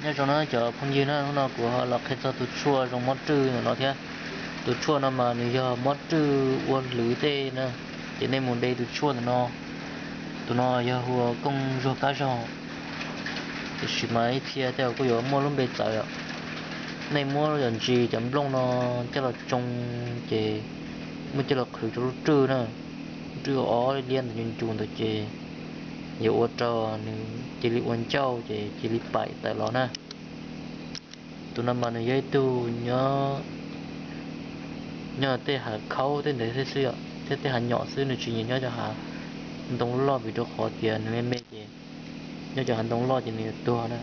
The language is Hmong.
Nyob zoo na cov phooj ywg na, hnub no kuv ho los qhia txog tus tshuaj zoo mob rwj ntawm no thiab. Tus tshuaj no mas nws yog mob rwj ua hlwv tej na, ces nej mus de tus tshuaj ntawm no. Tus no yog hu ua kooj zuag kab zog, tiam sis mas ib txhia tej kuj yuav muaj lub npe txawv os. Nej muab cov ntsis cov nplooj no coj los tsoo, ces muab coj los qhwv rau lub rwj na, rwj ob liab ntawd ncu ncu ntawd ces yuav ua rau nws cia li ua ncauj ces cia li paim tawm los na. Tus no mas nws yog ib tug nyob, nyob tej hav khaub tej ntawd thiab xwb os, thiab tej hav nyom xwb, nws tsis nyiam nyob cov hav ntoo loj vim rau qhov tias nws me me ces nyob cov hav ntoo loj ces nws yuav tuag na.